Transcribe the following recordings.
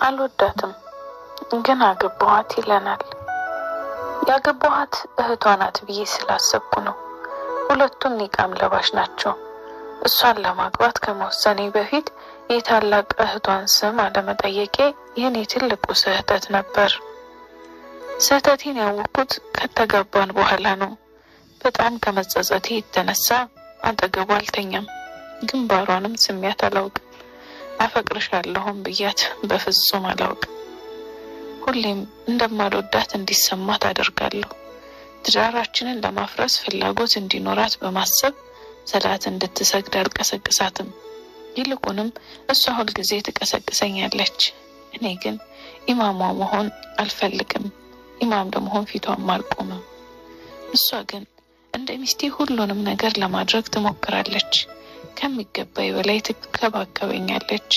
አልወዳትም ግን አገባኋት ይለናል። ያገባኋት እህቷ ናት ብዬ ስላሰብኩ ነው። ሁለቱም ኒቃብ ለባሽ ናቸው። እሷን ለማግባት ከመወሰኔ በፊት የታላቅ እህቷን ስም አለመጠየቄ የኔ ትልቁ ስህተት ነበር። ስህተቴን ያወቅኩት ከተጋባን በኋላ ነው። በጣም ከመጸጸቴ የተነሳ አጠገቡ አልተኛም። ግንባሯንም ስሚያት አላውቅም። አፈቅርሻለሁም ብያት በፍጹም አላውቅም። ሁሌም እንደማልወዳት እንዲሰማት አደርጋለሁ። ትዳራችንን ለማፍረስ ፍላጎት እንዲኖራት በማሰብ ሰላት እንድትሰግድ አልቀሰቅሳትም። ይልቁንም እሷ ሁልጊዜ ትቀሰቅሰኛለች። እኔ ግን ኢማሟ መሆን አልፈልግም። ኢማም ለመሆን ፊቷም አልቆምም። እሷ ግን እንደ ሚስቴ ሁሉንም ነገር ለማድረግ ትሞክራለች። ከሚገባኝ በላይ ትከባከበኛለች።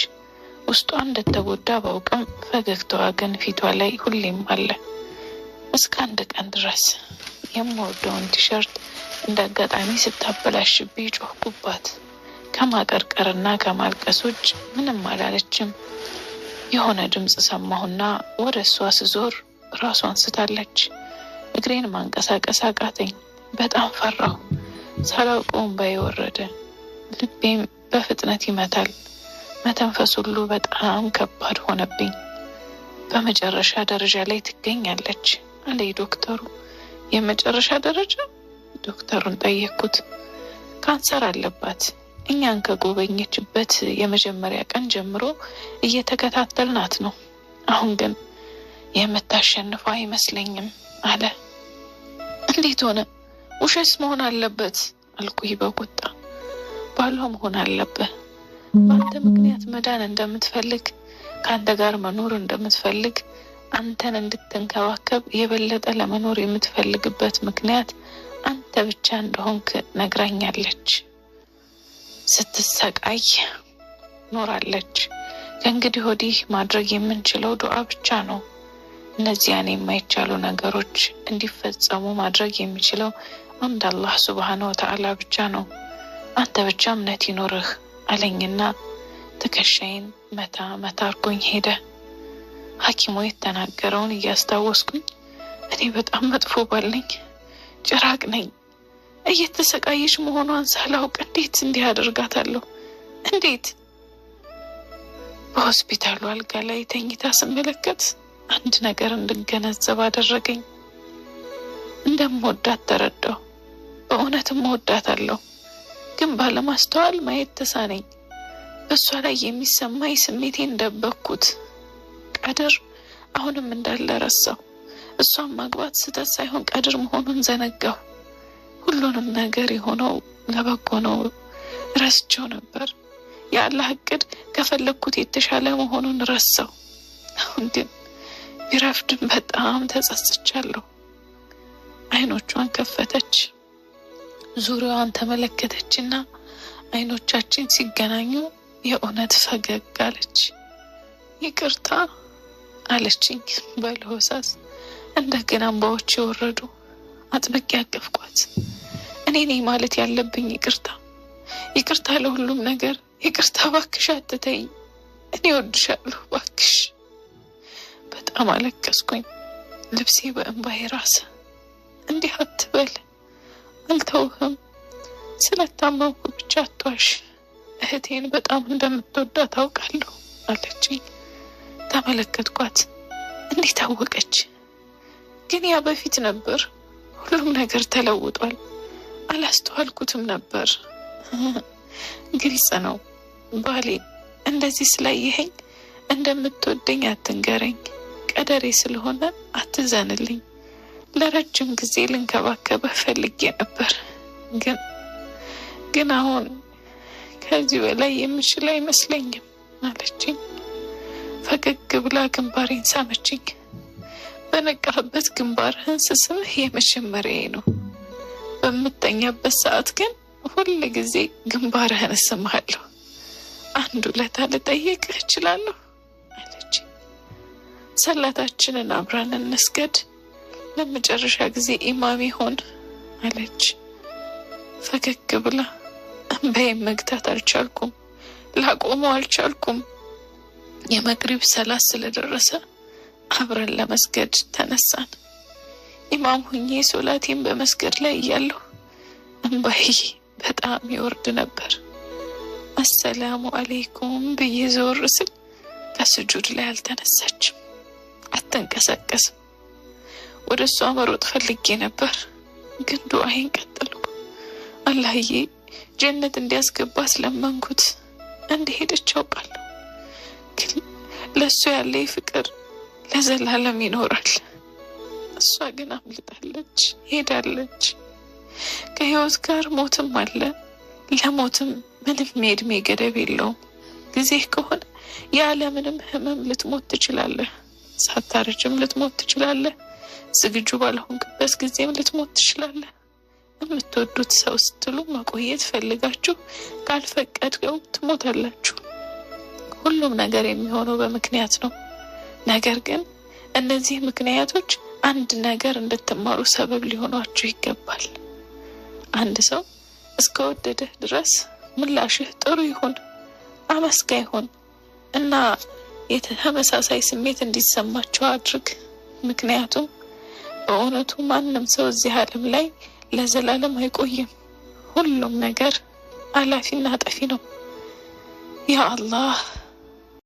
ውስጧ እንደተጎዳ ባውቅም ፈገግታዋ ግን ፊቷ ላይ ሁሌም አለ። እስከ አንድ ቀን ድረስ የምወደውን ቲሸርት እንደ አጋጣሚ ስታበላሽብኝ ጮህኩባት። ከማቀርቀርና ከማልቀስ ውጭ ምንም አላለችም። የሆነ ድምፅ ሰማሁና ወደ እሷ ስዞር ራሷን ስታለች። እግሬን ማንቀሳቀስ አቃተኝ። በጣም ፈራሁ። ሳላውቀው እምባዬ ወረደ። ልቤም በፍጥነት ይመታል። መተንፈስ ሁሉ በጣም ከባድ ሆነብኝ። በመጨረሻ ደረጃ ላይ ትገኛለች አለኝ ዶክተሩ። የመጨረሻ ደረጃ? ዶክተሩን ጠየቅኩት። ካንሰር አለባት። እኛን ከጎበኘችበት የመጀመሪያ ቀን ጀምሮ እየተከታተልናት ነው። አሁን ግን የምታሸንፈው አይመስለኝም አለ። እንዴት ሆነ? ውሸት መሆን አለበት አልኩኝ በቁጣ። ባሏ መሆን አለብህ። በአንተ ምክንያት መዳን እንደምትፈልግ፣ ከአንተ ጋር መኖር እንደምትፈልግ፣ አንተን እንድትንከባከብ የበለጠ ለመኖር የምትፈልግበት ምክንያት አንተ ብቻ እንደሆንክ ነግራኛለች። ስትሰቃይ ኖራለች። ከእንግዲህ ወዲህ ማድረግ የምንችለው ዱዓ ብቻ ነው። እነዚያን የማይቻሉ ነገሮች እንዲፈጸሙ ማድረግ የሚችለው አንድ አላህ ሱብሓነሁ ወተዓላ ብቻ ነው። አንተ ብቻ እምነት ይኖርህ አለኝና ትከሻዬን መታ መታ አድርጎኝ ሄደ። ሐኪሙ የተናገረውን እያስታወስኩኝ እኔ በጣም መጥፎ ባል ነኝ፣ ጭራቅ ነኝ። እየተሰቃየች መሆኗን ሳላውቅ እንዴት እንዲህ አደርጋታለሁ? እንዴት? በሆስፒታሉ አልጋ ላይ ተኝታ ስመለከት አንድ ነገር እንድገነዘብ አደረገኝ። እንደምወዳት ተረዳሁ። በእውነትም እወዳታለሁ፣ ግን ባለማስተዋል ማየት ተሳነኝ። በእሷ ላይ የሚሰማኝ ስሜቴን ደበቅኩት። ቀድር አሁንም እንዳለ ረሳሁ። እሷን ማግባት ስህተት ሳይሆን ቀድር መሆኑን ዘነጋሁ። ሁሉንም ነገር የሆነው ለበጎ ነው ረስቸው ነበር። የአላህ እቅድ ከፈለግኩት የተሻለ መሆኑን ረሳሁ። አሁን ግን ቢረፍድም በጣም ተጸጽቻለሁ። አይኖቿን ከፈተች፣ ዙሪያዋን ተመለከተችና አይኖቻችን ሲገናኙ የእውነት ፈገግ አለች። ይቅርታ አለችኝ በለሆሳስ። እንደገና እንባዎች የወረዱ። አጥብቄ ያቀፍኳት። እኔ ነኝ ማለት ያለብኝ ይቅርታ፣ ይቅርታ ለሁሉም ነገር ይቅርታ፣ እባክሽ አትተይኝ፣ እኔ እወድሻለሁ እባክሽ። በጣም አለቀስኩኝ። ልብሴ በእንባዬ ራሰ። እንዲህ አትበል፣ አልተውህም። ስለታመምኩ ብቻ አትዋሽ፣ እህቴን በጣም እንደምትወዳ ታውቃለሁ አለችኝ። ተመለከትኳት። እንዴት አወቀች? ግን ያ በፊት ነበር። ሁሉም ነገር ተለውጧል። አላስተዋልኩትም ነበር። ግልጽ ነው ባሌ፣ እንደዚህ ስላየኸኝ እንደምትወደኝ አትንገረኝ። ቀደሬ ስለሆነ አትዘንልኝ። ለረጅም ጊዜ ልንከባከብህ ፈልጌ ነበር፣ ግን ግን አሁን ከዚህ በላይ የምችል አይመስለኝም አለችኝ። ፈገግ ብላ ግንባሬን ሳመችኝ። በነቃህበት ግንባርህን ስስምህ የመጀመሪያዬ ነው። በምተኛበት ሰዓት ግን ሁል ጊዜ ግንባርህን እስምሃለሁ። አንድ ውለታ ልጠይቅህ እችላለሁ አለችኝ። ሰላታችንን አብረን እንስገድ፣ ለመጨረሻ ጊዜ ኢማም ይሆን አለች ፈገግ ብላ። እንባዬን መግታት አልቻልኩም፣ ላቆመው አልቻልኩም። የመግሪብ ሰላት ስለደረሰ አብረን ለመስገድ ተነሳን። ኢማም ሁኜ ሶላቴን በመስገድ ላይ እያለሁ እምባዬ በጣም ይወርድ ነበር። አሰላሙ አለይኩም ብዬ ዘወር ስል ከስጁድ ላይ አልተነሳችም፣ አትንቀሳቀስም። ወደ እሷ መሮጥ ፈልጌ ነበር፣ ግን ዱዓዬን ቀጠልኩ። አላህዬ ጀነት እንዲያስገባት ለመንኩት። እንደሄደች ያውቃለሁ፣ ግን ለእሱ ያለኝ ፍቅር ለዘላለም ይኖራል። እሷ ግን አምልጣለች፣ ሄዳለች። ከህይወት ጋር ሞትም አለ። ለሞትም ምንም የእድሜ ገደብ የለውም። ጊዜህ ከሆነ ያለምንም ህመም ልትሞት ትችላለህ። ሳታረጅም ልትሞት ትችላለህ። ዝግጁ ባልሆንክበት ጊዜም ልትሞት ትችላለህ። የምትወዱት ሰው ስትሉ መቆየት ፈልጋችሁ ካልፈቀድከው ትሞታላችሁ። ሁሉም ነገር የሚሆነው በምክንያት ነው። ነገር ግን እነዚህ ምክንያቶች አንድ ነገር እንድትማሩ ሰበብ ሊሆኗችሁ ይገባል። አንድ ሰው እስከወደደህ ድረስ ምላሽህ ጥሩ ይሁን፣ አመስጋኝ ሁን እና የተመሳሳይ ስሜት እንዲሰማቸው አድርግ። ምክንያቱም በእውነቱ ማንም ሰው እዚህ ዓለም ላይ ለዘላለም አይቆይም። ሁሉም ነገር አላፊና ጠፊ ነው። ያ አላህ፣